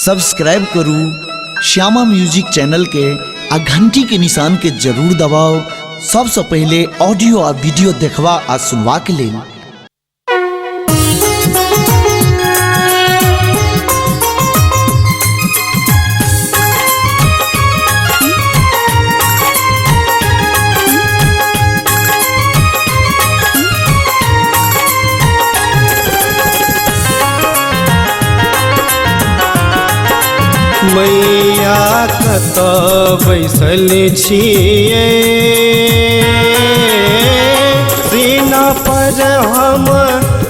Subscribe करू Shyama music channel के आ घंटी के निशान के जरूर दबाओ सबसे पहले ऑडियो आ वीडियो देखवा आ सुनवा के लेल। मैया कतऽ बैसल छियै, सीना पर हम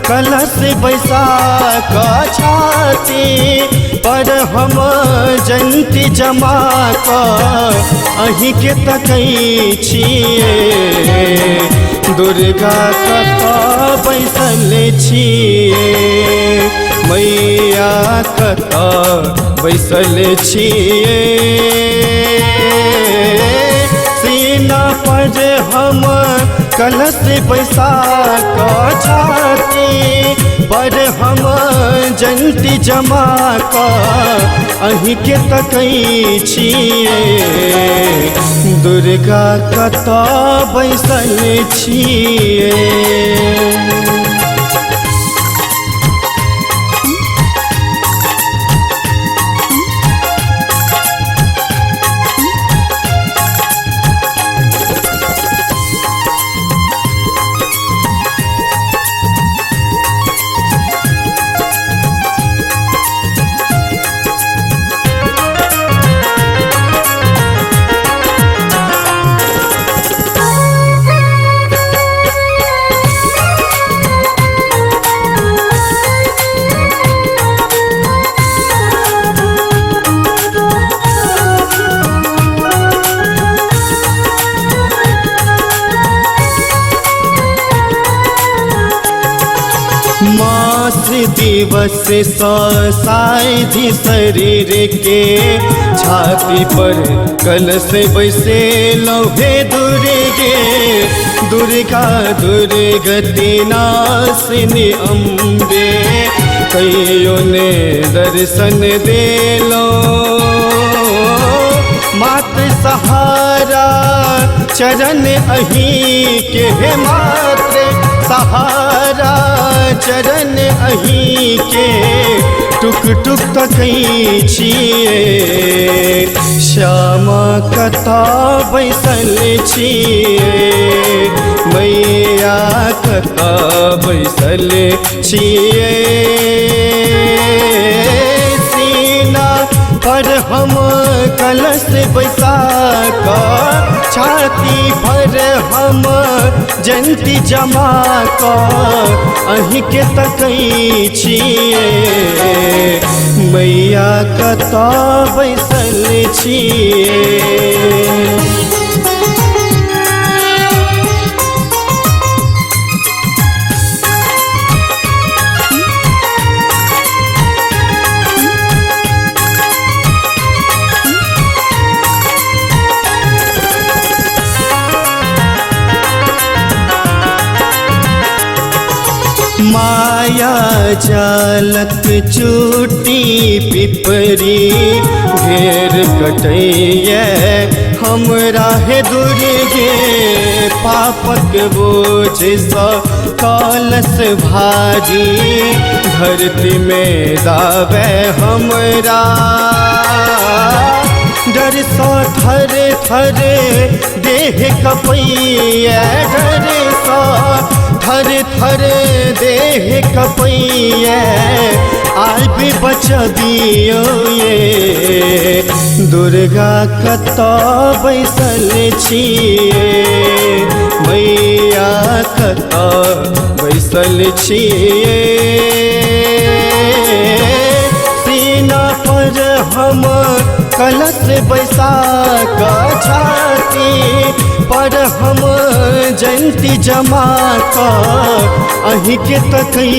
कलश बैसा कऽ, छाती पर हम जयंती जमा कऽ अहीँके तकै छियै। दुर्गा कतऽ बैसल छियै, मैया कतऽ बैसल छियै, सीना पर हम कलश बैसा कऽ, छाती पर हम जयंती जमा कऽ अहीँके तकै छियै। दुर्गा कतऽ बैसल छियै। मास दिवस साइधि शरीर के, छाती पर कलश बैसे लौहे दुर्गे। दुर्गा दुर्गति नाशिनी अम्बे, कहियो ने दर्शन देलो। मात सहारा चरण अहीं के, मात्र सहारा चरण अहीं के, टुक टुक तकै छियै। श्यामा कतऽ बैसल छियै, मैया कतऽ बैसल छियै, सीना पर हम कलश बैसा कऽ, छाती पर हम जयंती जमा कऽ अहीँके तकै छियै। मैया कतऽ बैसल छियै। माया जालक चूटी पिपरी घेर कटैया हमरा हे दुर्गे। पापक बोझ सँ कलश भारी धरती में दावे हमरा। डर सँ थर थर देह कपैया, डर सँ थर थर देह कपैया, आबि बचबियौ ये। दुर्गा कतऽ बैसल छियै, मैया कतऽ बैसल छियै, सीना पर हम कलश बैसा कऽ, छाती पर हम जयंती जमा कऽ अहीँके तकै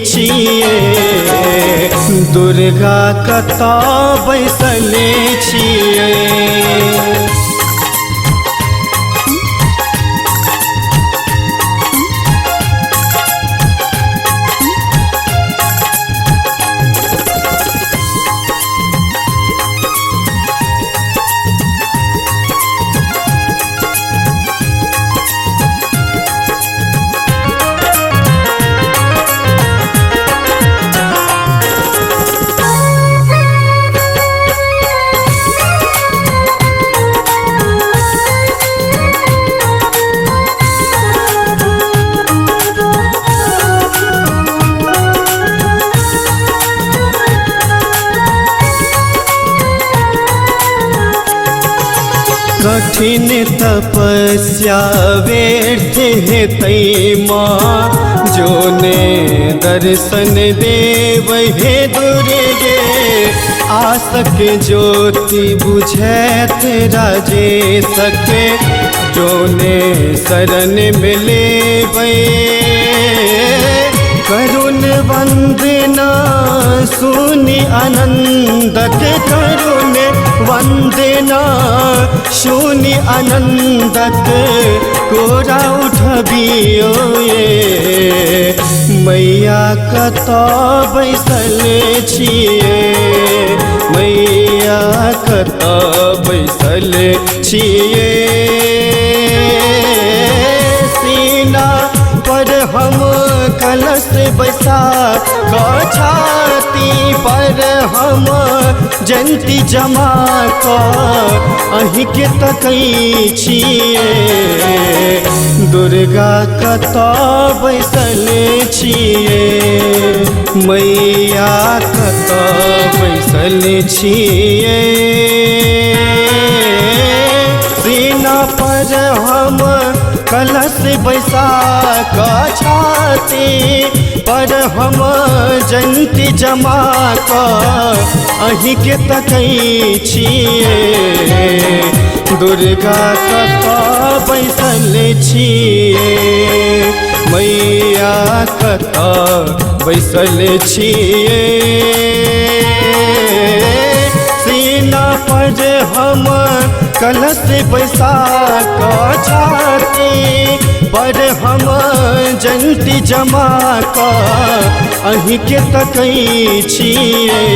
छियै। दुर्गा कतऽ बैसल छियै। कठिन तपस्या व्यर्थ हेतै माँ, जो ने दर्शन देव हे दुर्गे। आसक ज्योति बुझैत राजेशक, जो ने शरण मिलेबै। करुण वंदना सुनि आनंदक, करुण वंदना सुनि आनंदक, कोरा उठबियो ये मैया कतऽ बैसल छियै, मैया कतऽ बैसल छियै। सीना पर हम कलश बैसा कऽ, छाती पर हम जयंती जमा कऽ अहीँके तकै छियै। दुर्गा कतऽ बैसल छियै, मैया कतऽ बैसल छियै। सीना पर हम कलश बैसा कऽ, छाती पर हम जयंती जमा कऽ अहीँके तकै छियै। दुर्गा कतऽ बैसल छियै, मैया कतऽ बैसल छियै। सीना पर हम कलश बैसा कऽ, छाती पर हम जयंती जमा कऽ अहीँके तकै छियै।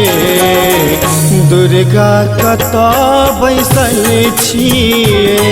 दुर्गा कतऽ बैसल छियै।